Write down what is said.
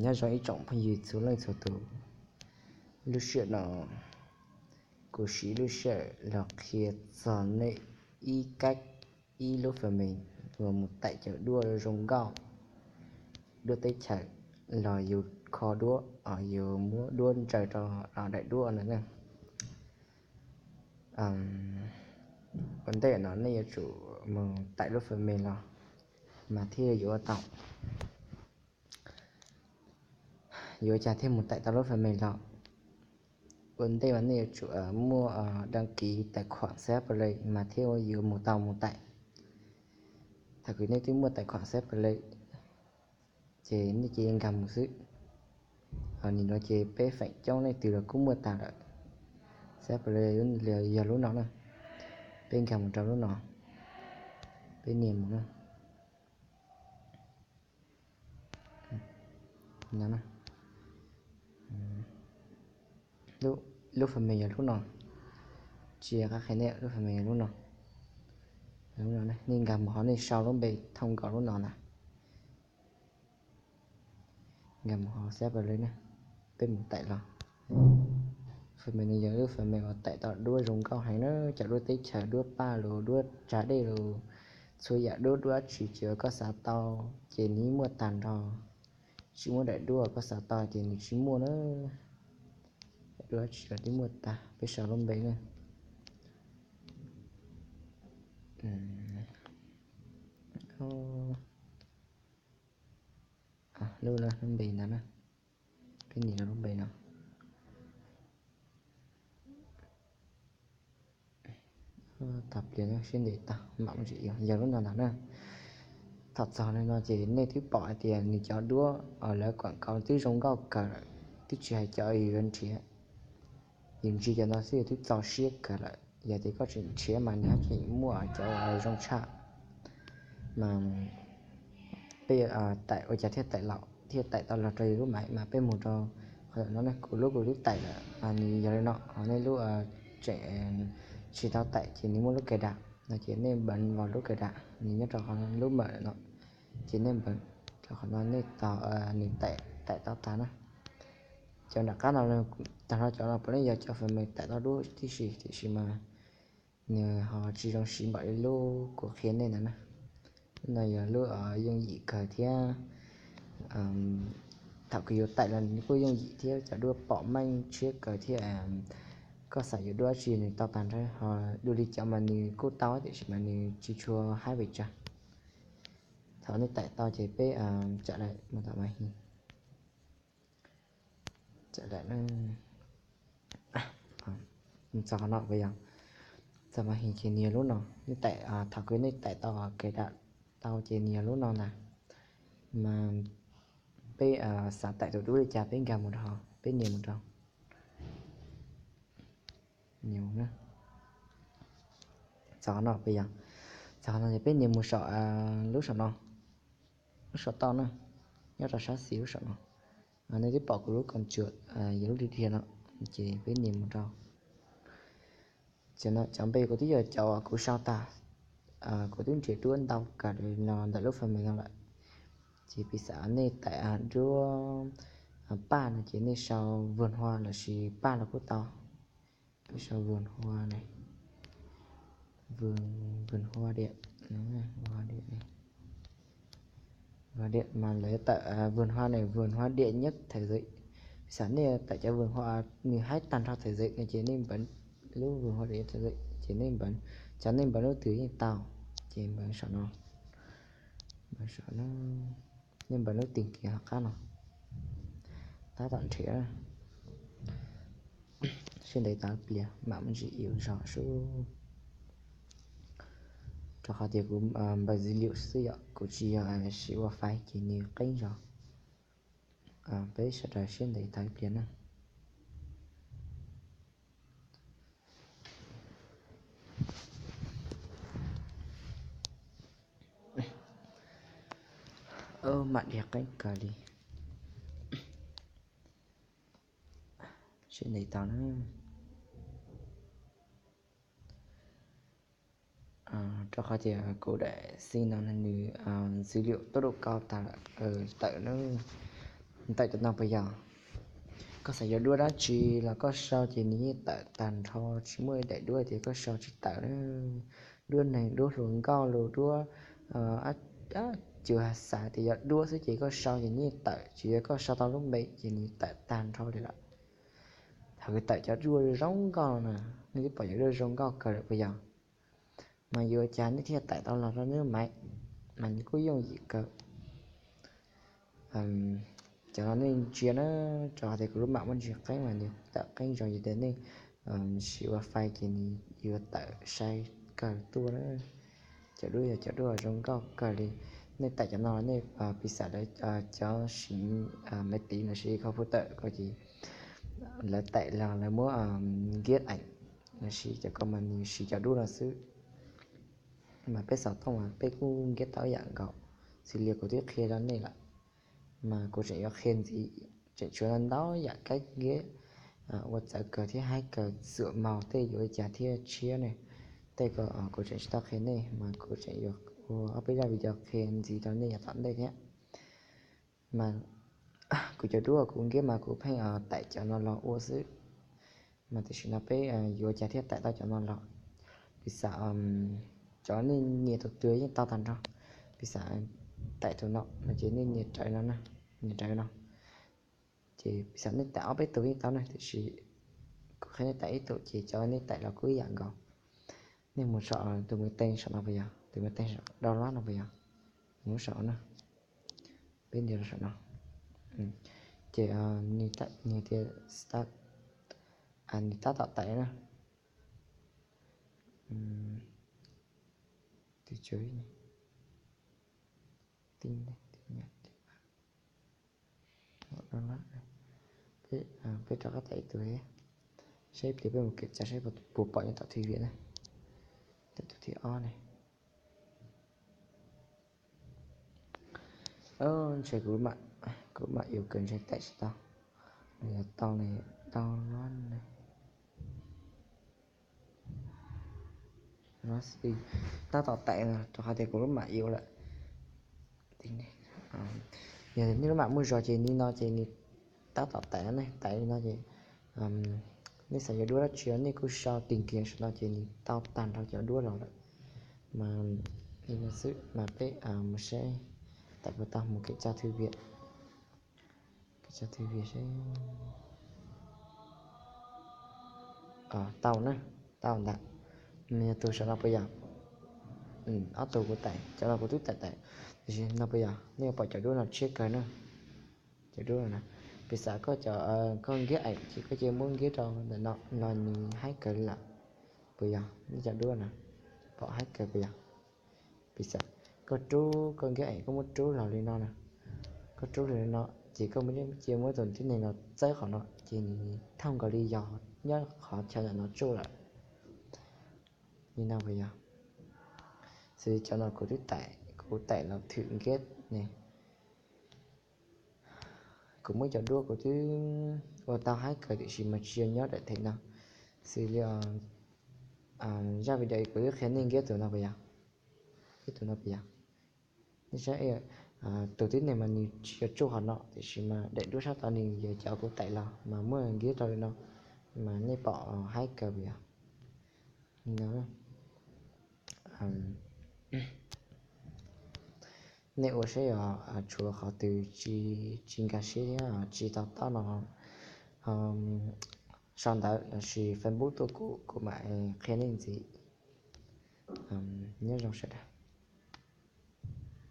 Nyob zoo ib tsoom phooj ywg txhua leej txhua tus, lub sij hawm no kuv siv lub sij hawm los qhia txog nej ib kab, ib lub fas mes uas mus taim cov duab zoo nkauj, duab teb chaws, los yus kho duab, yus muab duab ntsaws rau daim duab no na. Ua ntej no nej yuav tsum mus taim lub fas mes los mas thiaj yuav ua tau. Yuav ua cas thiaj mus taim tau lub fas mes los? Ua ntej mas nej yuav tsum muaj đăng ký tài khoản Xab Play mas thiaj yuav mus tau mus taim. Thaum kws nej twb muaj tài khoản Xab Play ces nej cia li nkag mus xwb. Nim no ces peb feem coob leej twg los kuj muaj tag lawm. Xab Play yog lub no na. Peb nkag mus rau lub no, peb nias mus na. Lub fas mes yog lub no. Tsis qab qhia nej, lub fas mes yog lub no. Nej nkag mus hov nej sau lub npe thoob nkaus lub no ntag. Nkag mus hov Xab Play na, peb mus taim los. Fas mes no yog lub fas mes uas taim tau duab zoo nkauj heev na, cov duab teb chaws, duab paj los, duab tsa dej los, txhua yam duab, duab dab tsi uas koj xav tau ces nws muaj tag nrho. Tsis muaj daim duab koj xav tau ces nws tsis muaj na. Daim duab dab tsi los twb muaj tag, peb sau lub npe na. Lub, lub npe ntawd na, peb nias lub npe no. Tag pliag, siab ntev tag mam mus tsis yog, yog lub no ntag na. Thaum txog li no ces nej twb pom hais tias nws cov duab uas lawv quảng cáo twb zoo nkauj kawg lawm, twb tsis hais cov yus yuav nrhiav. Yus ntsib cov no xwb twb txaus siab kawg lawm, yog tias koj tseem nrhiav mas nws haj tseem muaj cov uas zoo tshaj. Mas peb taim ua cas thiaj taim los, thiaj taim tau los rau yus lub máy mas peb mus rau qhov no ne, kuv lub, kuv twb taim lawm, nws yog li no, ho nej lub tseem tsis tau taim ces nws muaj lub cài đặt no ces nej bấm vào lub cài đặt, nws nyob rau qhov lub mở no, ces nej bấm rau qhov no, nej tos nws taim, taim tau tag na. Cov nram qab no, tag nrho cov no puav leej yog cov phần mềm taim tau duab tib si, tiam sis mas nws ho tsis zoo siv npaum li lub kuv qhia nej ntawd na. Lub no yog lub yooj yim kawg thiab, thaum kws yuav taim los nws kuj yooj yim thiab, cov duab pom meej tshiab kawg thiab. Koj xav yuav duab dab tsi nws tau tag nrho, ho dua li cov mas nws kuj tau tiam sis mas nws tsis tshua haib pes tsawg. Thaum nej taim tau ces peb tawm lawm mus tom màn hình. Tawm lawm, txog qhov no puas yog? Txog màn hình ces nws yog lub no, nej taim, thaum kws nej taim tau cài đặt tau ces nws yog lub no ntag. Mas peb xav taim tus duab li cas peb nkag mus rau, peb nias mus rau. Txog qhov no puas yog? Txog qhov no ces peb nias mus saum lub saum no, lub saum toj na, nyob rau sab xis lub saum no. Nej twb pom kuv lub con chuột, yog lub dhia dhia no, ces peb nias mus rau. Cov no cov npe kuv twb yog cov uas kuv sau tag, kuv twb nrhiav duab ntau kawg no ntawm lub phần mềm no lawm. Ces piv xam nej taim duab paj no ces nej sau vườn hoa lossis paj los kuj tau. Peb sau vườn hoa này, vườn, vườn hoa đẹp, hoa đẹp này. Hoa đẹp mas lawv tawm vườn hoa này vườn hoa đẹp nhất thế giới. Piv xam nej taim cov vườn hoa nws haib tag nrho thế giới no ces nej bấm lub vườn hoa đẹp nhất thế giới ces nej bấm, cov nej bấm lub twg yeej tau. Ces bấm saum no, bấm saum no, nej bấm lub tìm kiếm hov qab no, tab tom nrhiav. Siab ntev tau ib pliag mam mus ntsis ib zog sub. Rau qhov tias kuv npawb dữ liệu xwb yom, kuv tsis yog siv wifi ces nws qeeb zog. Peb sawv daws siab ntev tau ib pliag na. Mam dhia qeeb kawg li. Siab ntev tau na. Rau qhov tias kuv daim xim no nws dữ liệu tốc độ cao tag lawm, tawm na. Tawm cov no puas yog? Koj xav yuav duab dab tsi los koj sau ces nws yeej tawm tag nrho, tsis muaj ib daim duab tias koj sau tsis tawm na. Duab neeg, duab hluas nkauj los duab, cua xav tias yog duab xwb ces koj sau ces nws yeej tawm, tsis yog koj sau tau lub npe ces nws tawm tag nrho li lawm. Thaum kws tawm cov duab zoo nkauj no, nej twb pom cov duab zoo nkauj kawg lawm puas yog? Mas yuav ua cas nej thiaj tawm tau los rau nej maiv, mas nws kuj yooj yim kawg. Cov no nej ntsia na, rau qhov tias kuv lub mam muaj ntsis qeeb mas nws tawm qeeb zoo, yog tias nej siv ua fais ces nws yuav tawm sai kawg tuaj na. Cov duab yog cov duab zoo nkauj kawg li. Nej tawm cov no nej piv xam lawv cov siv maiv tiv los sis computer ko ces lawv tawm los lawv muab nkiab eem los sis cov ko mas nws siv cov duab no xwb. Mas peb xov tooj mas peb kuj nkiab tau ib yam nkaus, xws li kuv twb qhia rau nej lawm, mas kuv tseem yuav qhia ntxiv, tseem tshuav ntau yam kaib nkiab ua txawv kawg thiab haib kawg, xuam maus tej yuav ua cas thiaj tshiab ne. Tej ko kuv tseem tsis tau qhia nej mas kuv tseem yuav ua ob peb zaj video qhia ntxiv rau nej yav tom ntej thiab. Mas kuv cov duab kuv nkiab mas kuv pheej tawm cov no los ua xwb. Mas tam sim no peb yuav ua cas thiaj tawm tau cov no los. Piv xam cov nej nias tus twg yeej tau tag nrho. Piv xam tawm tus no no ces nej nias rawv no na, nias rawv no. Ces piv xam nej tawm ob peb tus yeej tau na, tiam sis kuv qhia nej tawm ib tug ces cov nej tawm los kuj ib yam nkaus. Nej mus saum tus mws tees saum no puas yog? Tus mws tees saum download no puas yog? Mus saum no, peb ntiav rau saum no. Ces nws tias start, nws tab tom tawm na. Peb rov qab tawm ib tug, saib tias peb mus kev tsa saib puas pom nyob tom thwj viam na. Tawm tus thib ob ne. Ntshe kuv mam, kuv mam yuav kawg ntshe tawm tsis tau. Nws yuav tau ne, tau no ne. Tab tom tawm no rau qhov tias kuv lub mam yuav lawm. Yog nej lub mam muaj zog ces li no ces nws tab tom tawm ne, tawm li no ces nej xav yuav duab dab tsi nej kuj sau tìm kiếm saum no ces nws tau tag nrho cov duab los lawm. Mas li no xwb mas peb mus saib tawm puas tau, mus kev tsa thwj viam. Kev tsa thwj viam seb. Tau na, tau ntag. Nws yog tus saum no puas yog? Ob tug kuv tawm, cov no kuv twb tawm tawm, tiam sis no puas yog? Nej yuav pom cov duab no tshiab kawg na. Cov duab no na, piv xam koj cov, koj nkiab eem ces koj cia muab nkiab rau ntawm no los nws haib kawg li lawm. Puas yog? Nej cov duab no pom haib kawg puas yog? Piv xam koj rub, koj nkiab eem koj muab rub los li no na, koj rub los li no ces koj cia muab tus tib neeg no txawb qhov no ces nws thooj nkaus li yog nyob qhov chaw ntawm no tsuj lawm. Li no puas yog? Xws li cov no kuv twb tawm, kuv tawm los thwm nkiab ne. Kuv muab cov duab kuv twb ua tau haib kawg tiam sis mas tsis yog nyob daim them no. Xws li zaj video kuv twb qhia nej nkiab tus no puas yog? Nkiab tus no puas yog? Nej saib, tus tib neeg mas nws tsis yog tsuj qhov no tiam sis mas daim duab sab tod nws yog cov kuv tawm los mas muab nkiab rau li no mas nej pom haib kawg puas yog? Li no. Nej ua saib yog tshuav qhov twg tsis nkag siab thiab tsis to taub no, sau ntawv lossis Facebook tuaj kuv, kuv mam qhia nej ntxiv. Nyob zoo sawv daws.